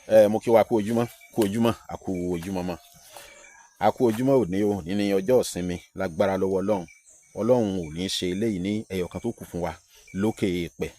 Ẹ mo kí wa kú ojúmọ́, kú ojúmọ́, a kú ojúmọ́ mọ́, a kú ojúmọ́. Òní o, òní ní ọjọ́ ìsinmi. Lágbára lọ́wọ́ Ọlọ́run, Ọlọ́run ò ní ṣe eléyìí ní ẹyọ kan tó kù fún wa lókè èèpẹ̀.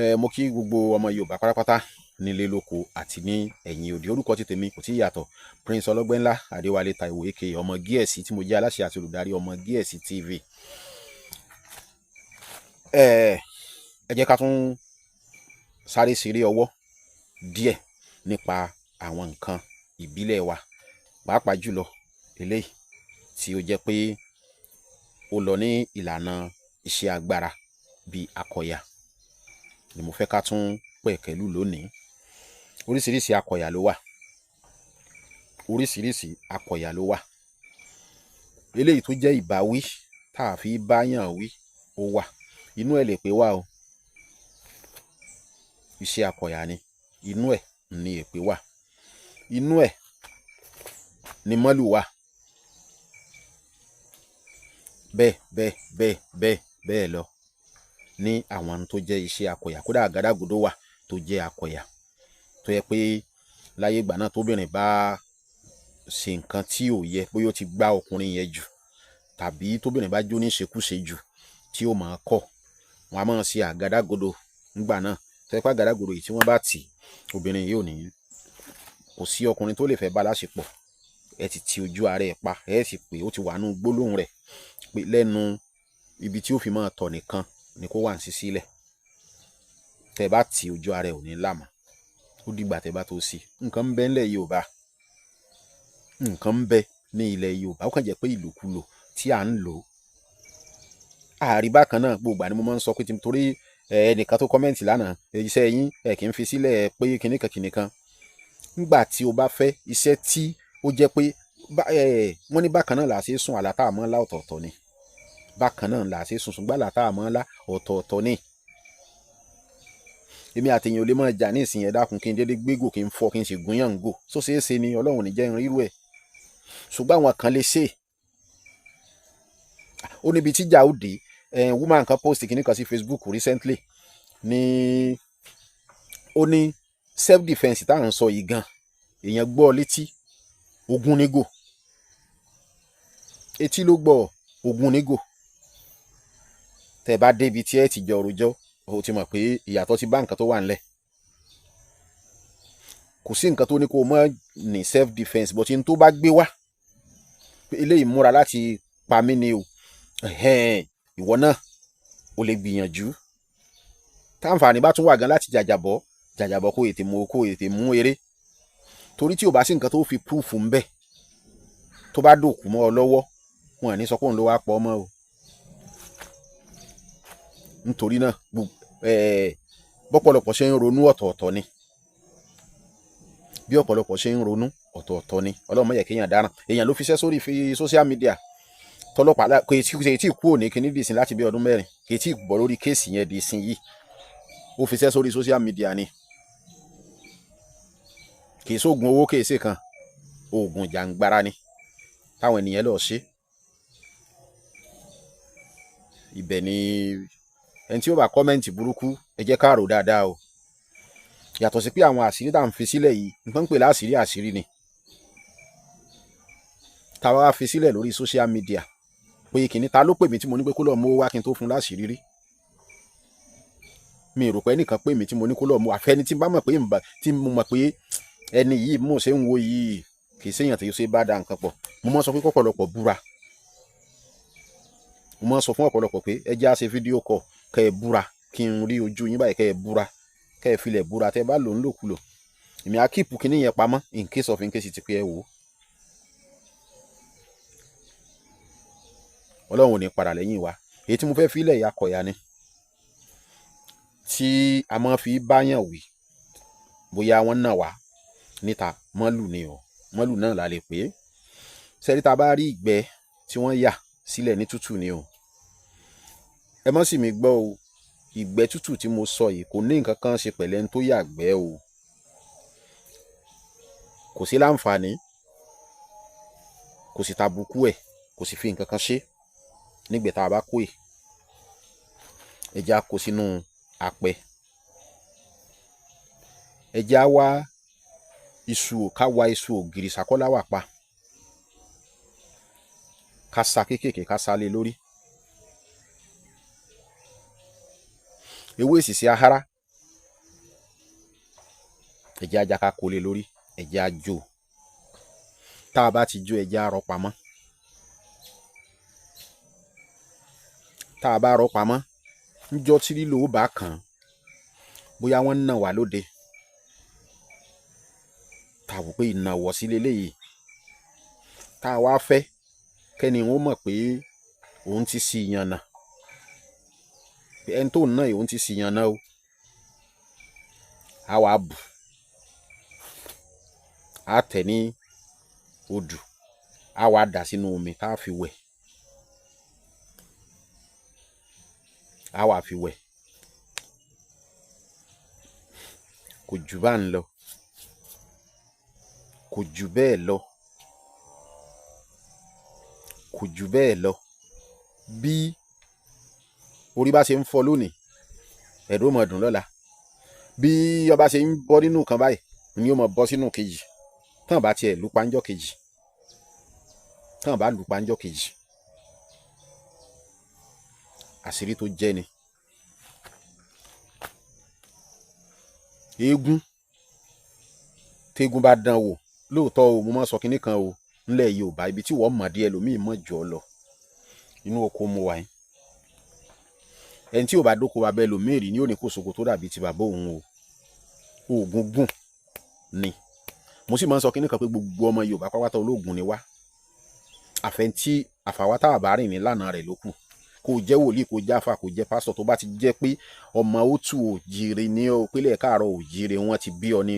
Ẹ mo kí gbogbo ọmọ Yorùbá pátápátá nílé lóko àti ní ẹ̀yìn òdì. Orúkọ ti tèmi kò tí ì yàtọ̀, Prince Ọlọ́gbẹ́ńlá Adéwálé Táíwò aka Ọmọ Gíẹ̀sì, tí mo jẹ́ aláṣẹ àti olùdarí Ọmọ Gíẹ̀sì TV. Ẹ jẹ́ ká tún sáré ṣeré ọwọ́ díẹ̀ nípa àwọn nǹkan ìbílẹ̀ wa, pàápàá jùlọ eléyìí tí ó jẹ́ pé ó lọ ní ìlànà iṣẹ́ agbára bíi akọ̀yà ni mo fẹ́ ká tún pẹ̀kẹ́lù lónìí. Oríṣiríṣi akọ̀yà ló wà, oríṣiríṣi akọ̀yà ló wà. Eléyìí tó jẹ́ ìbáwí tá a fi báyàn wí, ó wà, inú ẹ̀ lè pé wà o. Iṣẹ́ akọ̀yà ni, inú ẹ̀ ní èpè wà, inú ẹ̀ ní mọ́lù wà, bẹ́ẹ̀ bẹ́ẹ̀ bẹ́ẹ̀ bẹ́ẹ̀ bẹ́ẹ̀ lọ ní àwọn tó jẹ́ iṣẹ́ akọ̀yà. Kódà àgádágodo wà tó jẹ́ akọ̀yà, tó yẹ pé láyé ìgbà náà, tóbìnrin bá ṣe nǹkan tí ò yẹ, bóyá ó ti gbá ọkùnrin yẹn jù, tàbí tóbìnrin bá jó ní ìṣekúṣe jù tí ó máa kọ̀, wọn a máa ṣe àgádágodo ńgbà náà, tó yẹ pé àgádágodo yìí, tí wọ́n bá tì, obìnrin yìí ò ní, kò sí ọkùnrin tó lè fẹ́ bá láṣepọ̀. Ẹ ti ti ojú ara ẹ̀ pa, ẹ sì pé ó ti wà nú gbólóhùn rẹ̀ pé lẹ́nu ibi tí ó fi máa tọ̀ nìkan ni kó wà ní sísí lẹ̀. Tẹ́ bá ti ojú ara ẹ̀, ò ní là mọ́, ó dìgbà tẹ́ bá tó sí. Nǹkan ń bẹ ńlẹ̀ Yorùbá, nǹkan ń bẹ ní ilẹ̀ Yorùbá, ó kàn jẹ́ pé ìlòkulò tí à ń lò àrí bákan náà. Gbogbo àni mo máa ń sọ pé torí ẹnìkan tó comment lánàá, iṣẹ́ yín ẹ kì í fi sílẹ̀ pé kinníkan kinníkan. Ńgbà tí o bá fẹ́ iṣẹ́ tí ó jẹ́ pé wọ́n ní bákan náà là á ṣe sùn, àlá tá a mọ́ ńlá ọ̀tọ̀ọ̀tọ̀ ni. Bákan náà là á ṣe sùn, ṣùgbọ́n àlá tá a mọ́ ńlá ọ̀tọ̀ọ̀tọ̀ ni. Èmi àtẹ̀yìn ò lè máa jà ní ìsìn. Ẹ dákun, kí n dédé gbégò, kí n fọ́, kí n sì gúnyàn gò só ṣeé ṣe ni? Ọlọ́run ní jẹ́ n rírú ẹ̀, ṣùgbọ́n àwọn kan lè ṣe. Ó níbi tíjà ó dé. Woman kan post kìíní kan sí Facebook recently ní, ó ní self defence tá à ń sọ yìí gan, èèyàn gbọ́ létí, ogun nígò, etí ló gbọ́, ogun nígò. Tẹ́ bá débi tí ẹ ti jọ rojọ́, o ti mọ̀ pé ìyàtọ̀ ti bá nǹkan tó wà ńlẹ̀. Kò sí nǹkan tó ní kó o mọ̀ ní self defence, but n tó bá gbé wá, eléyìí múra láti pa mí ni o, ìwọ náà o lè gbìyànjú. Táǹfààní bá tún wà gan láti jàjàbọ́, jàjàbọ́, kó ètè mú, kó ètè mú eré, torí tí o bá sí nǹkan tó fi proof ń bẹ̀, tó bá dòkú mọ́ ọ lọ́wọ́, wọn à ní sọ pé òun ló wá pọ̀ ọmọ o. Nítorí náà, bọ́pọ̀lọpọ̀ ṣe ń ronú ọ̀tọ̀ọ̀tọ̀ ni, bí ọ̀pọ̀lọpọ̀ ṣe ń ronú ọ̀tọ̀ọ̀tọ̀ ni. Ọlọ́run má jẹ́ kéèyàn dáràn. Èèyàn ló fiṣẹ́ sórí fi social media tọlọ́pàá kò tí ì kú òní kíní dìsín láti bí ọdún 4, kò tí ì bọ́ lórí case yẹn dìsín yìí. Ó fiṣẹ́ sórí social media ni. Kì í sóògùn owó, kì í ṣe kan oògùn jàǹgbara ni táwọn ènìyàn lọ ṣe. Ibẹ̀ ni ẹni tí ó bá comment burúkú, ẹ jẹ́ ká rò dáadáa o. Yàtọ̀ sí pé àwọn àṣírí tá à ń fi sílẹ̀ yìí, nǹkan ń pè láṣìírí, àṣírí ni. Tá a bá fi sílẹ̀ lórí social media pé kìíní, ta ló pè mí tí mo ní pé kó lọ́ọ́ mú wá kí n tó fún láṣìírí rí? Mi rò pé ẹnìkan pè mí tí mo ní kó lọ́ọ́ mú, àfẹ́ni tí n bá mọ̀ pé tí mo mọ̀ pé ẹni yìí mò ṣe ń wo yìí, kì í ṣèyàn tí ó ṣe bá da nǹkan pọ̀. Mo máa sọ pé kọ́pọ̀lọpọ̀ búra. Mo máa sọ fún ọ̀pọ̀lọpọ̀ pé ẹ jẹ́ á ṣe fídíò call, kẹ́ ẹ búra, kí n rí ojú yín báyìí, kẹ́ ẹ búra, kẹ́ ẹ filẹ̀ búra. Tẹ́ ẹ bá lò ń lòkulò, èmi á keep kíní yẹn pamọ́ in case of, in case ti pé ẹ wò ó. Ọlọ́run ò ní padà lẹ́yìn wa. Èyí tí mo fẹ́ filẹ̀ yà kọ̀ya ni tí a máa fi báyàn wí, bóyá wọ́n nà wá níta, mọ́lù ni o, mọ́lù náà la lè pè é. Sẹ́rí, tá a bá rí ìgbẹ́ tí wọ́n yà sílẹ̀ ní tútù ni o, ẹ mọ́ sì mí gbọ́ o. Ìgbẹ́ tútù tí mo sọ yìí kò ní nǹkan kan ṣe pẹ̀lú ẹni tó yàgbẹ́ o, kò sí láǹfààní, kò sì tàbùkù ẹ̀, kò sì fi nǹkan kan ṣe. Nígbà tá a bá kó è, ẹ jẹ́ á kó sínú apẹ, ẹ jẹ́ á wá Iṣu ká wa iṣu ògìrì sàkọ́láwà pa, ká sa kéékèèké, ká sa lé lórí. Ewé èsìsì ahárá, ẹ̀jẹ̀ ajá ká kó lé lórí, ẹ̀jẹ̀ ajó. Tá a bá ti jó, ẹ̀jẹ̀ á rọ́ pamọ́. Tá a bá rọ́ pamọ́, níjọ́ tí lílo ó bá kàn án, bóyá wọ́n ń nà wá lóde, tá a wò pé ìnàwọ̀ sí leléyìí, tá a wá fẹ́ kẹ́ni ó mọ̀ pé òun ti sì yànnà, ẹni tó ń ná yìí òun ti sì yànnà o, á wàá bù, á tẹ̀ ní odù, á wàá dà sínú omi tá a fi wẹ̀, á wàá fi wẹ̀. Kò jù bá ń lọ, kò jù bẹ́ẹ̀ lọ, kò jù bẹ́ẹ̀ lọ. Bí orí bá ṣe ń fọ́ lónìí, ẹ̀dùn ó máa dùn lọ́la. Bí ọba ṣe ń bọ́ nínú kan báyìí ni ó máa bọ́ sínú kejì. Tán bá tiẹ̀ lù pa ńjọ́ kejì, tán bá lù pa ńjọ́ kejì, àṣírí tó jẹ́ ni. Eégún tégún bá dán wò lóòótọ́ o, mo máa ń sọ kinní kan o ńlẹ̀ Yorùbá, ibi tí wọ́n mọ̀ dé ẹlòmíì mọ̀ jù ọ́ lọ. Inú oko mo wà yín, ẹni tí ò bá dóko bàbá ẹlòmíì rí ni ó ní kò sóko tó dàbí ti bàbá òun o. Oògùn gùn ni. Mo sì máa ń sọ kinní kan pé gbogbo ọmọ Yorùbá pátá olóògùn ni wá, àfẹntí àfàwátà àbá rìn nílànà rẹ̀ ló kù. Kò jẹ́ wòlíì, kò jẹ́ àfà, kò jẹ́ pásítọ̀, tó bá ti jẹ́ pé ọmọ òtù òjìrè ní ọ, pélé káàárọ̀ òjìrè wọn ti bí ọ ní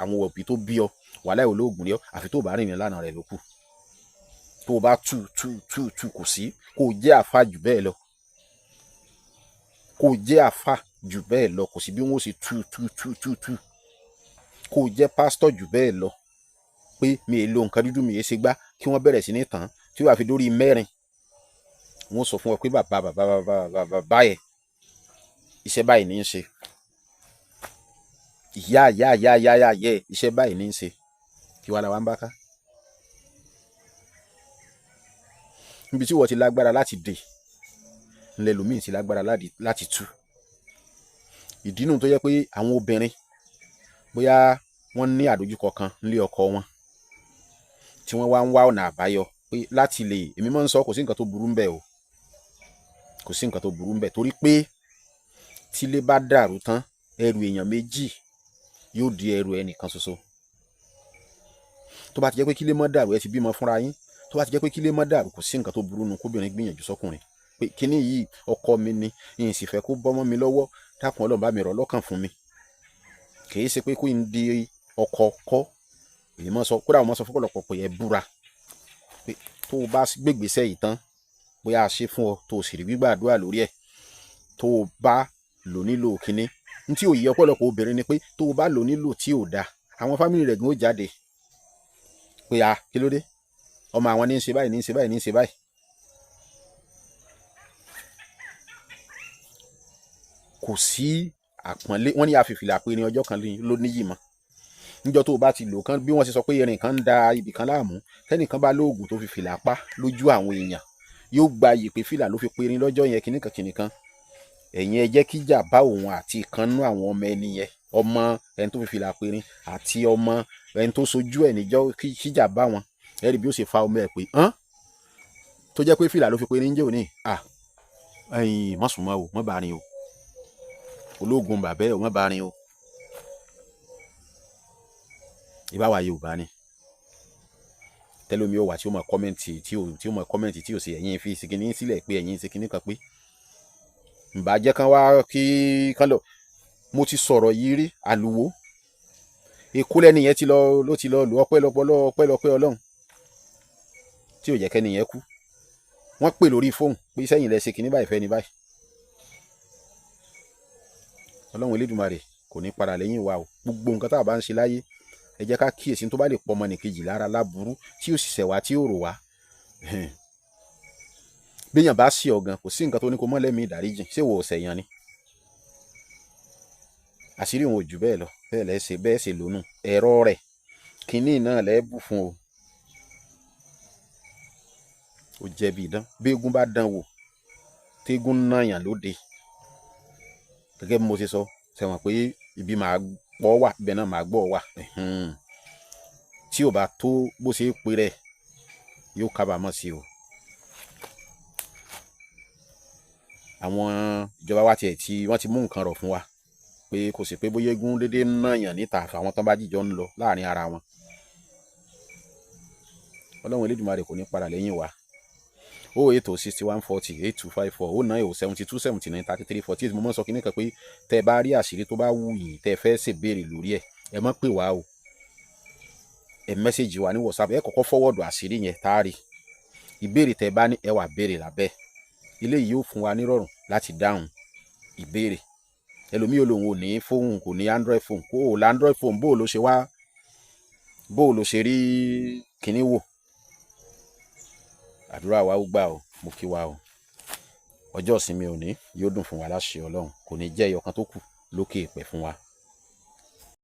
àwọn òbí tó bí ọ, wàhálà olóògùn ni ọ, àfi tó bá rìn nílànà rẹ̀ ló kù. Tó bá tú tú tú tú kò sí, kò jẹ́ àfà jù bẹ́ẹ̀ lọ, kò jẹ́ àfà jù bẹ́ẹ̀ lọ, kò sí bí wọ́n ó ṣe tú tú tú tú tú. Kò jẹ́ pásítọ̀ jù bẹ́ẹ̀ lọ, pé mi è lo nǹkan dúdú, mi è ṣe gbá, kí wọ́n bẹ̀rẹ̀ sí ní tàn tí wàá fi dórí mẹ́rin. Wọ́n sọ fún ọ pé bàbá bàbá bàbá bàbá báyẹn iṣẹ́ báyìí ní í ṣe, ìyá ìyá ìyá ìyá ìyá yẹ iṣẹ́ báyìí ní í ṣe. Kí wàá la wá ń bá ká? Níbi tí wọ́n ti lágbára láti dè ńlẹ̀ lómi ti lágbára láti tú. Ìdí nù tó yẹ pé àwọn obìnrin bóyá wọ́n ní àdójúkọ kan nílé ọkọ wọn tí wọ́n wá ń wá ọ̀nà àbáyọ pé láti lè, èmi máa ń sọ kò sí nǹkan tó burú ń bẹ̀ o, kò sí nǹkan tó burú ń bẹ̀, torí pé tílé bá dàrú tán, ẹrù èèyàn méjì yóò di ẹrù ẹnìkan ṣoṣo. Tó bá ti jẹ́ pé kílé mọ́ dàrú, ẹ ti bímọ fúnra yín, tó bá ti jẹ́ pé kílé mọ́ dàrú, kò sí nǹkan tó burú nu kóbìnrin gbìyànjú sọ́kùnrin pé kíní yìí ọkọ mi ni, ìyìn sì fẹ́ kó bọ́mọ́ mi lọ́wọ́, dákun Ọlọ́run bá mi rọ̀ lọ́kàn fún mi. Kì í ṣe pé kó ń di ọkọ kọ́. Èyí máa sọ, kódà mo máa sọ fún ọ̀pọ̀lọpọ̀ pé ẹ búra pé tó o bá gbégbèsè yìí tán, bóyá a ṣe fún ọ tó o sì rí gbígbàdúrà lórí ẹ̀, tó o bá lò nílò kínní. N tí ò yẹ ọ̀pọ̀lọpọ̀ obìnrin ni pé tó o bá lò nílò tí ò da, àwọn fámìlì rẹ̀ gan ó jáde pé a kí ló dé, ọmọ àwọn ní í ṣe báyìí, ní í ṣe báyìí, ní í ṣe báyìí. Kò sí àpọ́nlé, wọ́n ní àfìfìlà pé ní ọjọ́ kan ló níyì mọ́. Níjọ́ tó o bá ti lò kán, bí wọ́n ṣe sọ pé irin kan ń da ibì kan láàmú, tẹ́nìkan bá lóògùn tó fi fìlà pa lójú àwọn èèyàn, yóò gba iyì pé fìlà ló fi perin lọ́jọ́ yẹn, kìnnìkan kìnnìkan. Ẹ̀yin ẹ jẹ́ kíjà bá òun àti ìkànnú àwọn ọmọ ẹni yẹn, ọmọ ẹni tó fi fìlà perin àti ọmọ ẹni tó sojú ẹ̀ níjọ́, kíjà bá wọn. Ẹ rí bí ó ṣe fa ọmọ ẹ̀ pé hàn tó jẹ́ pé fìlà ló fi perin jẹ́ òní, à ẹ̀yin má sùn mọ́ o, má bá rin o, ológun bàbá ẹ̀ o, má bá rin o. Ìbáwa Yorùbá ni tẹlómi ó wà tí ó mọ kọ́mẹ́ǹtì tí ó mọ kọ́mẹ́ǹtì tí ó sì ẹ̀yin fi ṣìkìní sílẹ̀ pé ẹ̀yin ṣìkìní kan pé ǹbá jẹ́ kán wá kí kán lọ. Mo ti sọ̀rọ̀ yìí rí, àlùwò Èkó lẹ́ni yẹn ti lọ, ló ti lọ lù ọpẹ́lọpẹ́ ọpẹ́lọpẹ́ Ọlọ́run tí ò jẹ́ kẹ́ni yẹn kú. Wọ́n pè lórí fóònù pé sẹ́yìn lẹ ṣe kìíní báyìí fẹ́ ni báyìí. Ọlọ́run Elédùmarè kò ní padà lẹ́yìn wa o. Gbogbo nǹkan tá a bá ń ṣe láyé, ẹ jẹ́ ká kíyèsí tó bá lè pọ̀ ọmọnìkejì lára láburú tí ó sì ṣẹ̀ wá tí ó rò wá. Béèyàn bá sí ọ̀gàn, kò sí nǹkan tó ní kó mọ́ lẹ́mìí ìdáríjì, ṣé wo ọ̀sẹ̀ yan ni? Àṣírí òun ò jù bẹ́ẹ̀ lọ, bẹ́ẹ̀ lẹ́ ṣe, bẹ́ẹ̀ ṣe lónù. Ẹ̀rọ rẹ̀ Kínní náà lẹ́ẹ̀bù fún o. Ó jẹ́ bí idán. Bí eégún bá dán wò, tégún náyàn lóde, gẹ́gẹ́ bí mo ṣe sọ, sẹ́wọ̀n pé ibi màá pọ̀ wà, ibẹ̀ náà màá gbọ́ wà. Tí ò bá tó bó ṣe é pe rẹ̀, yóò kábàámọ̀ sí o. Àwọn ìjọba wa tiẹ̀ tí wọ́n ti mú nǹkan rọ̀ fún wa pé kò sí pé bóyá eégún dédé náyàn níta àfàwọn tán bá jíjọ ń lọ láàrin ara wọn. Ọlọ́run Elédùmarè kò ní padà lẹ́yìn wa. 080 61 40 8254, 090 72 79 33 48. Mo mọ̀ sọ kínní kan pé tẹ́ ẹ bá rí àṣírí tó bá wù yín, tẹ́ ẹ fẹ́ ṣèbéèrè lórí ẹ̀, ẹ má pè wá o, ẹ message wa ní WhatsApp. Ẹ kọ́kọ́ forward àṣírí yẹn tá a rí ìbéèrè tẹ́ ẹ bá ní, ẹ wà béèrè lábẹ́. Eléyìí yóò fún wa nírọ̀rùn láti dáhùn ìbéèrè. Ẹlòmíì ò lòun ò ní fóònù, kò ní Android phone, kó o la Android phone, bó o ló ṣe wá, bó o ló ṣe rí kinní wò. Àdúrà wa ó gbà o. Mo kí wa o. Ọjọ́ ìsinmi òní yóò dùn fún wa láṣẹ Ọlọ́run, kò ní jẹ́ ẹyọkan tó kù lókè èpẹ̀ fún wa.